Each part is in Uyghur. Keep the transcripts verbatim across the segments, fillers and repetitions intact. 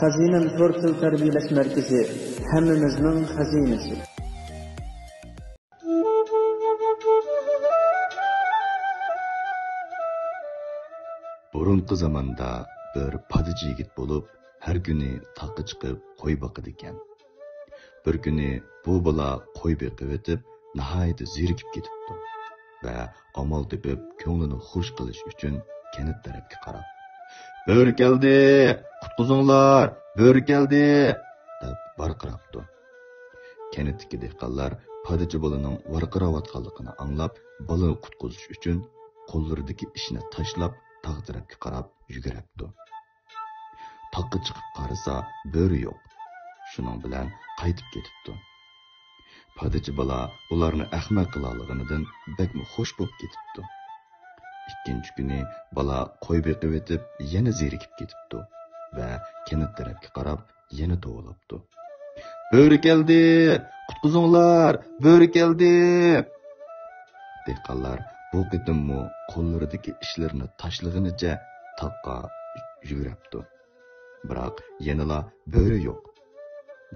خەزىنەم تور تىل تەربىيەلەش مەركىزى، ھەممىمىزنىڭ خەزىنىسى. بۇرۇنقى زاماندا بىر پادىچى يىگىت بولۇپ، ھەر كۈنى تاغقا چىقىپ قوي باقىدىكەن. بىر كۈنى بۇ بالا قوي بېقىۋېتىپ، ناھايىتى زېرىكىپ كېتىپتۇ ۋە ئامال تېپىپ، كۆڭلىنى خۇش قىلىش ئۈچۈن كەنت تەرەپكە قاراپ، «بۆرە كەلدى! قۇتقۇزۇڭلار! بۆرە كەلدى!» دەپ ۋارقىراپتۇ. كەنتتىكى دېھقانلار پادىچى بالىنىڭ ۋارقىراۋاتقانلىقىنى ئاڭلاپ، بالىنى قۇتقۇزۇش ئۈچۈن قوللىرىدىكى ئىشنى تاشلاپ، تاغ تەرەپكە قاراپ يۈگۈرەپتۇ. تاغقا چىقىپ قارىسا، بۆرە يوق. شۇنىڭ بىلەن قايتىپ كېتىپتۇ. پادىچى بالا ئۇلارنى ئەخمەق قىلالىغىنىدىن بەكمۇ خۇش بولۇپ كېتىپتۇ. ئىككىنچى كۈنى بالا قوي بېقىۋېتىپ، يەنە زېرىكىپ كېتىپتۇ ۋە كەنت تەرەپكە قاراپ يەنە توۋلاپتۇ. «بۆرە كەلدى! قۇتقۇزۇڭلار! بۆرە كەلدى!» دېھقانلار بۇ قېتىممۇ قوللىرىدىكى ئىشلىرىنى تاشلىغىنىچە تاغقا يۈگۈرەپتۇ. بىراق يەنىلا بۆرە يوق.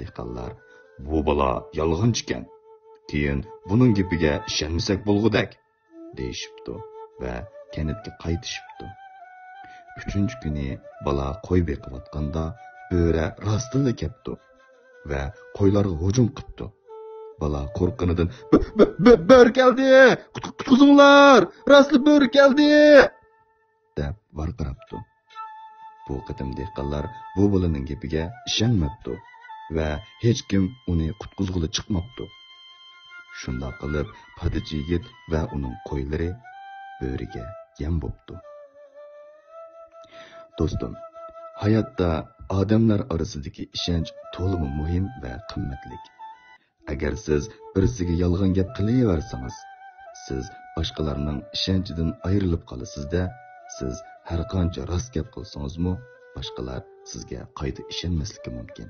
دېھقانلار، «بۇ بالا يالغانچىكەن. كېيىن بۇنىڭ گېپىگە ئىشەنمىسەك بولغۇدەك» دېيىشىپتۇ ۋە كەنتكە قايتىشىپتۇ. ئۈچىنچى كۈنى بالا قوي بېقىۋاتقاندا، بۆرە راستتىنلا كەپتۇ ۋە قويلارغا ھۇجۇم قىپتۇ. بالا قورققىنىدىن، «بۆ-، بۆ-، بۆ-، بۆرە كەلدى! قۇت-، قۇتقۇزۇڭلار! راستلا بۆرە كەلدى!» دەپ ۋارقىراپتۇ. بۇ قېتىم دېھقانلار بۇ بالىنىڭ گېپىگە ئىشەنمەپتۇ ۋە ھېچكىم ئۇنى قۇتقۇزغىلى چىقماپتۇ. شۇنداق قىلىپ، پادىچى يىگىت ۋە ئۇنىڭ قويلىرى بۆرىگە يەم بوپتۇ. دوستۇم، ھاياتتا ئادەملەر ئارىسىدىكى ئىشەنچ تولىمۇ مۇھىم ۋە قىممەتلىك. ئەگەر سىز بىرسىگە يالغان گەپ قىلىۋەرسىڭىز، سىز باشقىلارنىڭ ئىشەنچىدىن ئايرىلىپ قالىسىز-دە. سىز ھەرقانچە راست گەپ قىلسىڭىزمۇ، باشقىلار سىزگە قايتا ئىشەنمەسلىكى مۇمكىن.